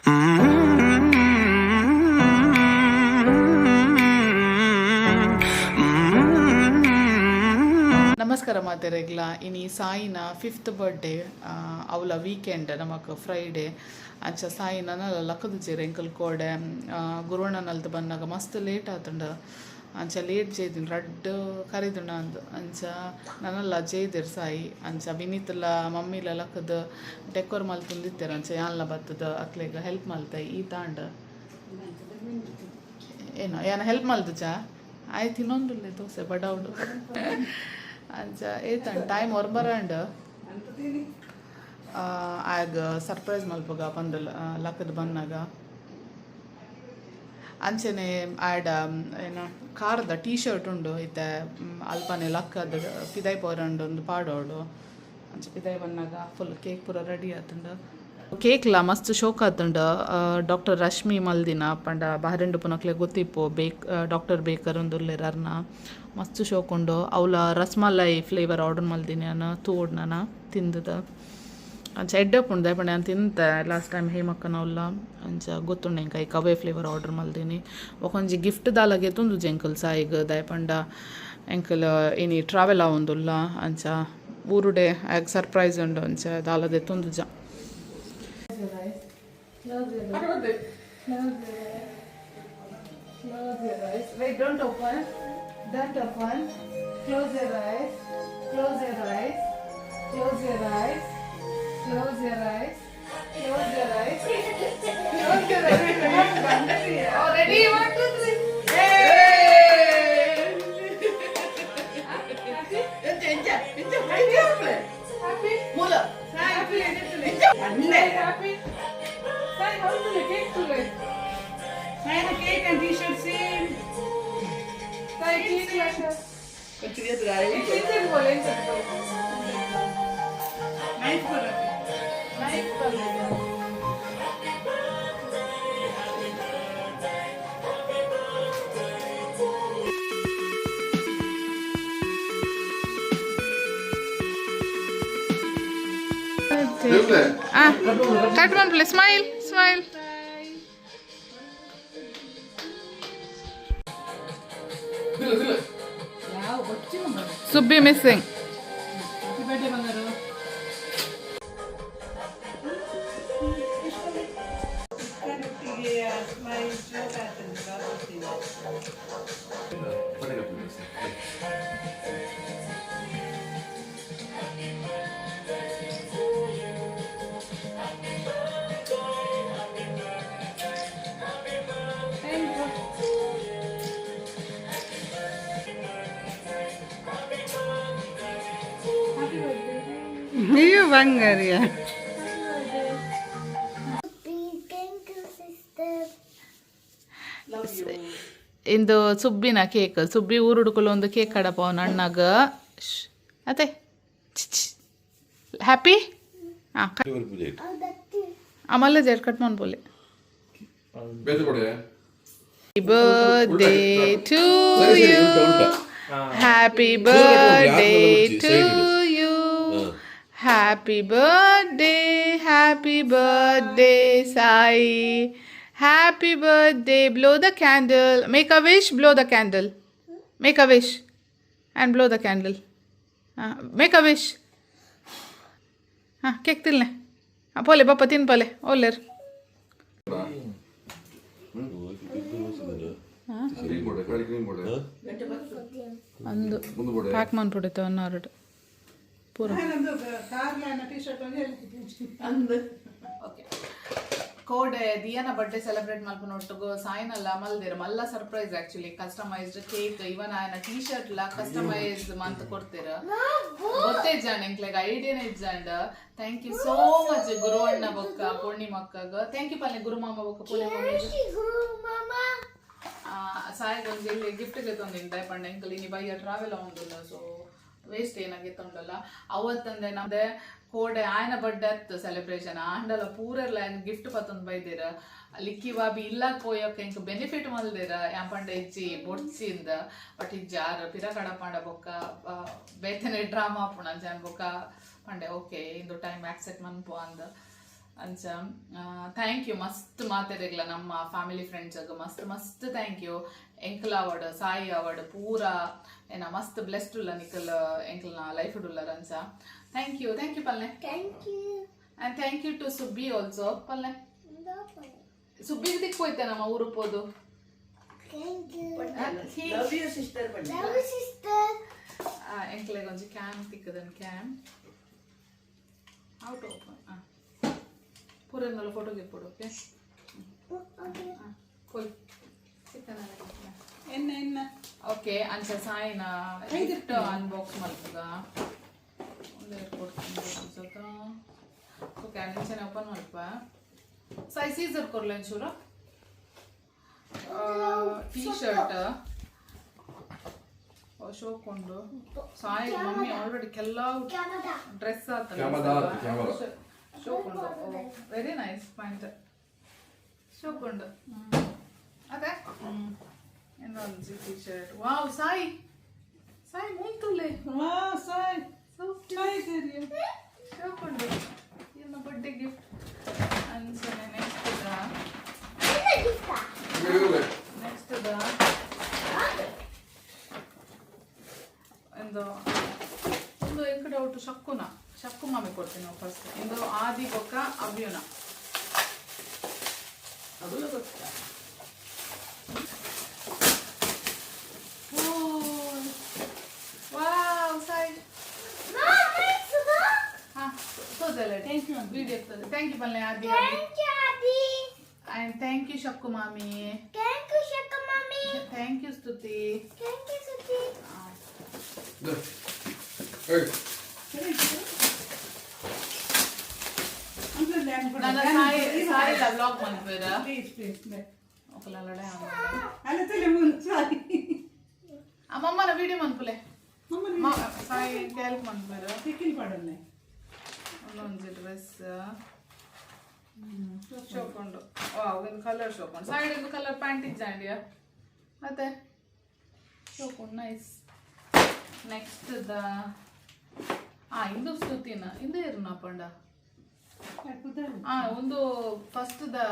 ನಮಸ್ಕಾರ ಮಾತೆರೆಗ್ಲ. ಇನಿ ಸಾಯಿನ fifth birthday. ಅವಲ weekend ನಮಕ್ ಫ್ರೈಡೆ. ಅಂಚ ಸಾಯಿನ ಲಕ್ಕದಿಜೆರ್ ಎಂಕಲ್ ಕೋಡೆ ಗುರುವಣ್ಣನಲ್ತು ಬನ್ನಗ ಮಸ್ತ್ ಲೇಟ್ ಆತುಂಡು. ಅಂಚ ಲೇಟ್ ಜೈದಿನ ರಡ್ಡ್ ಕರಿದುಂಡು ಅಂದ್. ಅಂಚ ನನಲ ಜೈದೆರ್ ಸಾಯಿ. ಅಂಚ ವಿನೀತ್ಲ ಮಮ್ಮಿಲ ಲಕ್ಕದ್ ಡೆಕೋರ್ ಮಲ್ತೊಂದಿತ್ತೆರ್. ಅಂಚ ಯಾನ್ಲ ಬತ್ತದ ಅಕ್ಲೆಗ್ ಹೆಲ್ಪ್ ಮಲ್ತೆ. ಈ ತಾಂಡ್ ಏನೋ ಯಾನ ಹೆಲ್ಪ್ ಮಲ್ತುಜ ಆಯ್ತು. ಇನ್ನೊಂದುಲ್ಲೆ ದೋಸೆ ಬಡಾವುಡು. ಅಂಚ ಏತಂಡ್ ಟೈಮ್ ಒರ್ಬರಂಡ್. ಆಗ ಸರ್ಪ್ರೈಸ್ ಮಲ್ಪುಗ ಪಂದ್ ಲಕ್ಕದ್ ಬನ್ನಗ. ಅಂಚನೆ ಆಡ ಏನ ಕಾರ್ದ ಟೀ ಶರ್ಟ್ ಉಂಡು ಇತ್ತೆ. ಅಲ್ಪನೆ ಲಕ್ಕದ್ ಪಿದಾಯ್ ಪೋರಂಡು ಒಂದು ಪಾಡೋಡು. ಅಂಚ ಪಿದಾಯ್ ಬನ್ನಗ ಫುಲ್ ಕೇಕ್ ಪೂರ ರೆಡಿ ಆತುಂಡು. ಕೇಕ್ಲ ಮಸ್ತ್ ಶೋಕ್ ಆತುಂಡು. ಡಾಕ್ಟರ್ ರಶ್ಮಿ ಮಲ್ದಿನ ಪಂಡ ಬಹರಿನ್ ಪುನಕ್ಲೆ ಗೊತ್ತಿಪ್ಪು. ಬೇಕ್ ಡಾಕ್ಟರ್ ಬೇಕರ್ ಉಂದುಲ್ಲೆರ್ ಅರ್ನ. ಮಸ್ತ್ ಶೋಕ್ ಉಂಡು. ಅವ್ಲ ರಸ್ಮಲೈ ಫ್ಲೇವರ್ ಆರ್ಡರ್ ಮಲ್ದಿನಿ ಯಾನ್. ತೂವೊಡು ನನ ತಿಂದದ. ಅಂಚ ಎಡ್ಡೆ ಉಪ್ಪುಂಡು ದಾಯೆ ಪಂಡ ಯಾನ್ ತಿಂತೆ ಲಾಸ್ಟ್ ಟೈಮ್ ಹೇಮಕ್ಕನ ಉಲ್ಲ. ಅಂಚ ಗೊತ್ತುಂಡು ಎಂಕ್. ಐಕ್ ಅವೇ ಫ್ಲೇವರ್ ಆರ್ಡರ್ ಮಲ್ದಿನಿ. ಬೊಕೊಂಜಿ ಗಿಫ್ಟ್ ದಾಲ ಗೆತೊಂದುಜಿ ಎಂಕಲ್ ಸಾಯಿಗ್. ದಾಯೆ ಪಂಡ ಎಂಕಲ್ ಇನಿ ಟ್ರಾವೆಲ್ ಆವೊಂದುಲ್ಲ. ಅಂಚ ಊರುಡೆ ಆಗ್ ಸರ್ಪ್ರೈಸ್ ಉಂಡು. ಅಂಚ ದಾಲ ದೆತ್ತೊಂದುಜ. Close your eyes. Close your eyes. Close your eyes. Wait, don't open. Don't open. Close your eyes. Close your eyes. Close your eyes. Close your eyes. Close your eyes. Close your eyes. Oh, ready? One, two, three. Hey! Happy? Happy? Happy? Sai, how do you cake today? Cake and T-shirt same. Sai, cake like teacher bole. Knife కూడా. Knife bole. Ah, cut one please. Smile, smile. Subbi missing. Happy birthday బంగారు. ಅಯ್ಯೋ ಬಂಗಾರಿಯ. Thank you, sister. ಇಂದು ಸುಬ್ಬಿನ cake. Subbi ಊರುಡುಕುಲು ಒಂದು cake ಕಡಪ ಅವನ ಅಣ್ಣಗ. ಅತ್ತೆ happy. ಹಾಂ, ಆಮಲ್ಲ ಜೆಡ್ ಕಟ್ ಮನ್ಪೊಲಿ. Birthday to you. Happy birthday to you. Happy birthday, happy birthday, Sai. Happy birthday. Blow the candle. Make a wish, blow the candle. Make a wish and blow the candle. Make a wish. ಹಾಂ, cake ತಿನ್ಲೆ. ಹಾಂ, ಪೋಲೆ papa ತಿನ್ಪಲೆ ಓಲೇರ್. ಒಂದು pack ಮನ್ಪುಡಿತ one hour ಪೂರ. Okay, ಕೋಡೆ ದಿಯಾನ birthday celebrate ಮಲ್ಪುನೊಟ್ಟುಗು ಸಾಯಿನಲ್ಲ ಮಲ್ದೆರ್ ಮಲ್ಲ surprise actually. Customised cake, ಇವನ್ ಆಯನ T shirt ಲ customise ಮಂತ್ ಕೊಡ್ತೀರ. ಗೊತ್ತೇ ಇಜ್ಜಾಂಡ್ ಎಂಕ್ಲೆಗ್, ಐಡಿಯಾನೇ ಇಜ್ಜಾಂಡ್. Thank you so much ಗುರುವಣ್ಣ ಬೊಕ್ಕ ಪೂರ್ಣಿಮಕ್ಕಗ. Thank you ಪಲ್ಲೆ ಗುರುಮಾಮ ಬೊಕ್ಕ ಪೂರ್ಣಿಮ. Mama. ಸಾಯಿಗ್ ಒಂಜಿ ಇಲ್ಲಿ ಗಿಫ್ಟ್ ಗೆತ್ತೊಂದಿನಿ. ಪಂಡ ಎಂಕಲ್ ಇನಿ ಬಯ್ಯ ಟ್ರಾವೆಲ್ ಆವೊಂದುಲ್ಲ, ಸೊ ವೇಸ್ಟ್ ಏನಾಗಿತ್ತುಂಡಲ್ಲ. ಅವತ್ತಂದೆ ನಮ್ದೆ ಕೋಡೆ ಆಯನ ಬರ್ಡೇ ಅತ್ತು ಸೆಲೆಬ್ರೇಷನ್ ಆಂಡಲ ಪೂರೆರ್ಲ ಗಿಫ್ಟ್ ಪತ್ತೊಂದು ಬೈದಿರ. ಲಿಕ್ಕಿ ಬಾಬಿ ಇಲ್ಲ ಪೋಯೊಕ್ಕ ಎಂಕ್ ಬೆನಿಫಿಟ್ ಮಲ್ದಿರ. ಯಾನ್ ಪಂಡ ಇಜ್ಜಿ ಬೊಡ್ಚಿಂದ. ಬಟ್ ಇಜ್ಜಿ ಆರ್ ಪಿರ ಕಡಪಾಂಡ ಬೊಕ್ಕ ಬೇತನೆ ಡ್ರಾಮಾ ಆಪುಂಡು. ಅಂಚ ಬೊಕ್ಕ ಪಂಡೆ ಓಕೆ ಇಂದು ಟೈಮ್ ಆಕ್ಸೆಪ್ಟ್ ಮನ್ಪು ಅಂದ್. ಅಂಚ thank you ಮಸ್ತ್ ಮಾತೆರೆಗ್ಲ, ನಮ್ಮ ಫ್ಯಾಮಿಲಿ ಫ್ರೆಂಡ್ಸ್ ಮಸ್ತ್ ಮಸ್ತ್ thank you. ಎಂಕಲ್ ಅವಡ್, ಸಾಯಿ ಅವಡ್, ಪೂರ ಏನ ಮಸ್ತ್ ಬ್ಲೆಸ್ಡ್ ಉಲ್ಲ ನಿಕಲ್ ಎಂಕಲ್ನ ಲೈಫ್ ಉಲ್ಲರ್. ಅಂಚ thank you, thank you ಪಲ್ಲೆ. Thank you. And thank you to Subbi also ಪಲ್ಲೆ. ಸುಬ್ಬಿಗೆ ದಿಕ್ಕು ಹೋಯ್ತೆ ನಮ್ಮ ಊರು ಪೋದು. Thank you. Love you sister ಪಂಡ. Love you, sister. ಎಂಕ್ಲೆಗ್ ಒಂಜಿ ಕ್ಯಾಮ್ ತಿಕ್ಕದನ್. ಕ್ಯಾಮ್ ಔಟ್ ಓಪನ್ ಪೂರ ಫೋಟೋ ಗಿಪ್ಪುಡು, ಓಕೆ? Okay. ಕೊಯ್ ಚಿಕನ್. ಎನ್ನ ಎನ್ನ. ಓಕೆ, ಅಂಚ ಸಾಯಿನ ಗಿಫ್ಟ್ ಅನ್ಬಾಕ್ಸ್ ಮಲ್ಪುಗ. ಒಂದು ಕೊಡ್ತೀನಿ. ಓಕೆ, ಅಂಚನೆ ಓಪನ್ ಮಲ್ಪ. ಸಾಯಿ, ಸೀಸರ್ ಕೊರ್ಲೆ ಒಂಚೂರು. ಟೀ ಶರ್ಟ್ ಶೋಕೊಂಡು. ಸಾಯಿ ಮಮ್ಮಿ ಆಲ್ರೆಡಿ ಕೆಲವು Canada. Dress ಕ್ಯಾಮರಾ ಆತು, ಕ್ಯಾಮರಾ. ಶೋಕೊಂಡು, ವೆರಿ ನೈಸ್ ಪ್ಯಾಂಟ್ ಶೋಕೊಂಡು ಅದೇ. ಇನ್ನೊಂದು T shirt. Wow, Sai, Sai, ಮೂಲ್ತುಲ್ಲೆ. ವಾ ಸಾಯ್ ಸಾಯ್ ಸರಿ. ಶೋಕೊಂಡು ಇನ್ನು ಬರ್ಡೇ ಗಿಫ್ಟ್ ಅನ್ಸನೆ. ನೆಕ್ಸ್ಟ್ the next the ಒಂದು ಒಂದು ಎಂಕಡೆ ಒಟ್ಟು ಶಕ್ಕುನ ಶಕ್ಕು ಮಾಮಿ ಕೊಡ್ತೀನಿ ನಾವು ಫಸ್ಟ್. ಇಂದು ಆದಿ ಬೊಕ್ಕ ಅವ್ಯುನ. ಅಗುಲು ಗೊತ್ತಾ? ವಾವ್ Sai. Mom, it's mom. Ha, ತೋಜಲ್ಲ. Thank you. Video thank you ಪಲ್ಲೆ Aadi. Thank you, Adi. And thank you Shakku ಮಾಮಿ. Thank you, Shaka Mommy. Thank you Stuti. Thank you, Suti. ಏಯ್. ನನ್ನ ಸಾಯಿ ಸಾಯಿ ವ್ಲಾಗ್ ಮನ್ಪೇರ. Please please. ఒకలಡೆ. ಅಲ್ಲ ತಲೆ ಮೂಲು ಸಾರಿ. ಅಮ್ಮಮ್ಮನ ವಿಡಿಯೋ ಮನ್ಪುಲೆ. ಮಮ್ಮನ. ಸಾಯಿ ಕ್ಯಾಲ್ಕ್ ಮನ್ಪೇರ. ಸಿಕ್ಕಿಲ್ ಪಾಡಲ್ಲ. ಒಂದೊಂದು ಡ್ರೆಸ್ ಶೋಕೊಂಡು. ವಾವ್, ಒಂದು ಕಲರ್ ಶೋಕೊಂಡು. ಸೈಡ್ ಒಂದು ಕಲರ್ ಪ್ಯಾಂಟ್ ಇಜ್ಜಾಂಡಿಯ ಮತ್ತೆ ಶೋಕೊಂಡು, ನೈಸ್. ನೆಕ್ಸ್ಟ್ the ಇಂದು ಸ್ತುತಿನ ಇಂದು ಇರುನ ಪಂಡ. ಒಂದು ಫಸ್ಟ್ the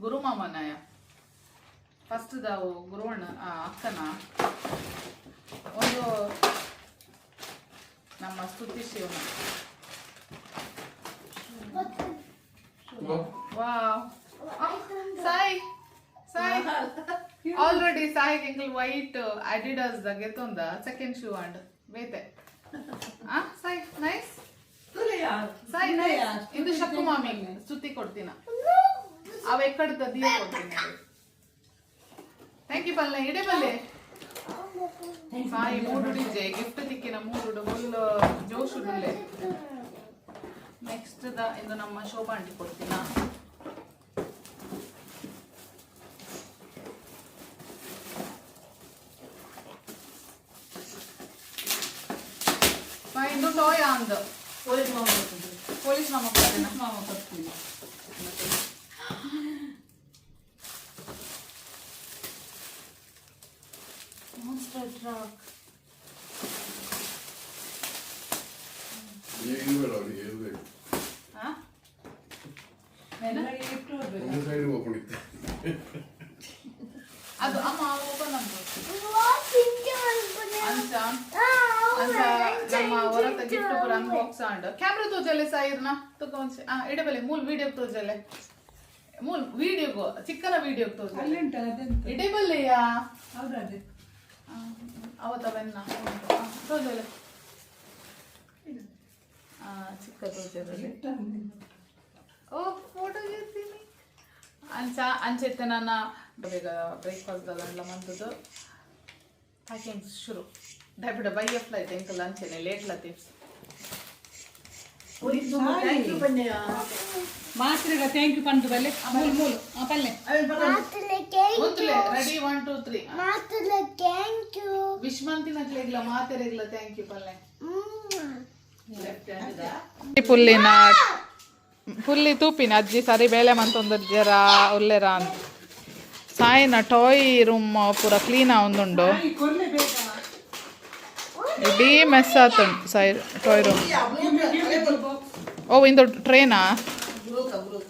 ಗುರುಮಾಮನಯ, ಫಸ್ಟ್ the ಗುರುವಣ್ಣ ಅಕ್ಕನ, ಒಂದು ನಮ್ಮ ಸ್ತುತಿ ಶಿವನ. ವಾವ್ ಸಾಯಿ, ಸಾಯಿ, ಆಲ್ರೆಡಿ ಸಾಯಿ ಎಂಕಲ್ ವೈಟ್ ಅಡಿಡಾಸ್ ದ ಗೆತ್ತೊಂದ ಸೆಕೆಂಡ್ ಶೂ ಅಂಡ್ ಬೇತೆ. ಆ ಸಾಯಿ, ನೈಸ್ ಸಾಯಿ, ನೈಸ್. ಇಂದು ಶಕ್ಕು ಮಾಮಿ ಸ್ತುತಿ ಕೊಡ್ತೀನ. ಅವ ಎಕ್ಕಡ್ತ ದಿಯ ಕೊಡ್ತೀನಿ. Thank you ಪಲ್ಲೆ. ಇಡೆ ಬಲ್ಲೆ ಸಾಯಿ ಮೂಡು ಡಿಜೆ ಗಿಫ್ಟ್ ತಿಕ್ಕಿನ ಮೂಡು ಫುಲ್ ಜೋಶ್ ಉಡುಲೆ. ನೆಕ್ಸ್ಟ್ the ಇಂದು ನಮ್ಮ ಶೋಭಾ ಆಂಟಿ ಕೊಡ್ತೀನ. ಇಂದು ಟಾಯ್ ಅಂದ್. ಪೊಲೀಸ್ ಮಾಮ ಕೊಡ್ತೀನಿ. ಪೊಲೀಸ್ ಮಾಮ ಕೊಡ್ತೀನ. ಮಾಮ ಕೊಡ್ತೀನಿ. Monster truck. ಏನು ಬೇಡ ಅವ್ರಿಗೆ, ಏನು ಬೇಕು? ಹಾ, ಏನು? ಗಿಫ್ಟ್ ಹೋಗ್ಬೇಕು. ಒಂದು ಸೈಡ್ ಓಪನ್ ಇತ್ತು. ಅದು ಅಮ್ಮ ಓಪನ್ ಅಂತ. What in ಅಂಚ ಅಂಚ ನಮ್ಮ ಹೊರತ ಗಿಫ್ಟ್ ಪೂರ ಅನ್ಬಾಕ್ಸ್ ಆಂಡ್. ಕ್ಯಾಮ್ರಾ ತೋಜಲೆ ಸಾಯಿರ್ನ ತಗೊಂಚೆ. ಆ ಇಡಬಲೆ ಮೂಲ್ ವಿಡಿಯೋ ತೋಜಲೆ, ಮೂಲ್ ವಿಡಿಯೋಗು ಚಿಕ್ಕನ ವಿಡಿಯೋ ತೋಜಲೆ. ಅಲ್ಲಿ ಉಂಟಲ್ಲ, ಅದೆಂತ? ಇಡಬಲ್ಲೆಯಾ. ಹೌದು, ಅದೇ. ಅವತ್ತವೆನ್ನ ತೋಜಲೆ. ಆ ಚಿಕ್ಕ ತೋಜಲೆ. ಗಿಫ್ಟ್. ಓ, ಫೋಟೋ ಗೆತ್ತೀನಿ. ಅಂಚ ಅಂಚೆತ್ತೆ ನನ್ನ ಬೇಗ ಬ್ರೇಕ್ಫಾಸ್ಟ್ ದಾದಂಡ್ಲ ಮಂತದ್ದು ಪ್ಯಾಕಿಂಗ್ ಶುರು. ಡೈಬಿಡ ಬೈ ಎಫ್ ಲೈಟ್ ಎಂಕಲ್ ಅಂಚೆನೆ ಲೇಟ್ ಲತೀಫ್ಸ್. ಪೊಲೀಸ್ ಮಾಮ thank you ಪನ್ನೆಯ. ಮಾತ್ರೆಗ thank you ಪಂದು ಬಲ್ಲೆ ಮೂಲು ಮೂಲು ಪಲ್ಲೆ. ಮಾತಲೆ thank ಗೊತ್ತಲೇ. ರೆಡಿ, 1 2 3. ಮಾತಲೆ thank you. Wish ಮಂತಿನಕ್ಲೆಗ್ಲ ಮಾತೆರೆಗ್ಲ thank you ಪಲ್ಲೆ. ಪುಲ್ಲಿನ ಪುಲ್ಲಿ ತೂಪಿನ ಅಜ್ಜಿ ಸರಿ ಬೇಲೆ ಮಂತೊಂದು ಜರ ಉಲ್ಲೆರ ಅಂತ. ಸಾಯಿನ ಟಾಯ್ ರೂಮ್ ಪೂರ ಕ್ಲೀನ್ ಆವೊಂದುಂಡು. ಕೊರ್ಲೆ ಬೇಕಾ? ಇಡೀ ಮೆಸ್ ಆತುಂಡು ಸಾಯಿ ಟಾಯ್ ರೂಮ್. ಓ, ಇಂದು ಟ್ರೈನಾ? ಗುರುಕ ಗುರುಕ.